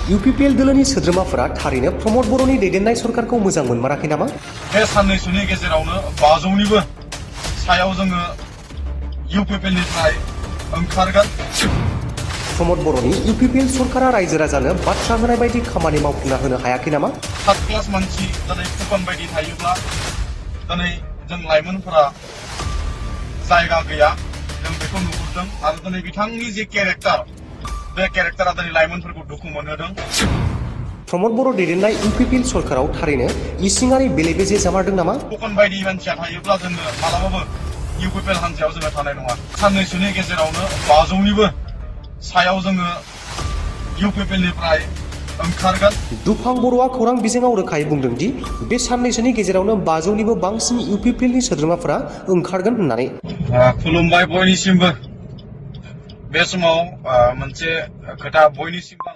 UPPL दोलोनि सोद्रोमाफोरा थारैनो प्रमद बर'नि दैदेननाय सरकारखौ मोजां मोनमाराखै नामा? बे साननैसोनि गेजेरावनो 500निबो सायाव जोङो UPPLनिफ्राय ओंखारगोन। प्रमद बर'नि UPPL सरकारा रायजो राजानो बाथ्रा होनाय बायदि खामानि मावफुंना होनो हायाखै नामा? थार्ड क्लास मानसि दिनै कुपन बायदि थायोब्ला दिनै जों लाइमोनफोरा जायगा गैया, जों बेखौ नुहुरदों आरो दिनै बिथांनि जे केरेक्टार, बे केरेक्टारा दिनै लाइमोनफोरखौ दुखु मोनहोदों। प्रमद बर' दैदेननाय UPPL सरकाराव थारैनो इसिङारि बेले बेजे जामारदों नामा? कुपन बायदि मानसिया थायोब्ला जोङो मालाबाबो UPPL हान्जायाव जोङो थानाय नङा। साननैसोनि गेजेरावनो 500निबो सायाव जोङो UPPLनिफ्राय ओंखारगोन। दुफां बर'आ खौरां बिजोङाव रोखायै बुंदों दि बे साननैसोनि गेजेरावनो 500निबो बांसिन UPPLनि सोद्रोमाफोरा ओंखारगोन होननानै। खुलुमबाय बयनिसिमबो। बे समाव मोनसे खोथा बयनिसिमबो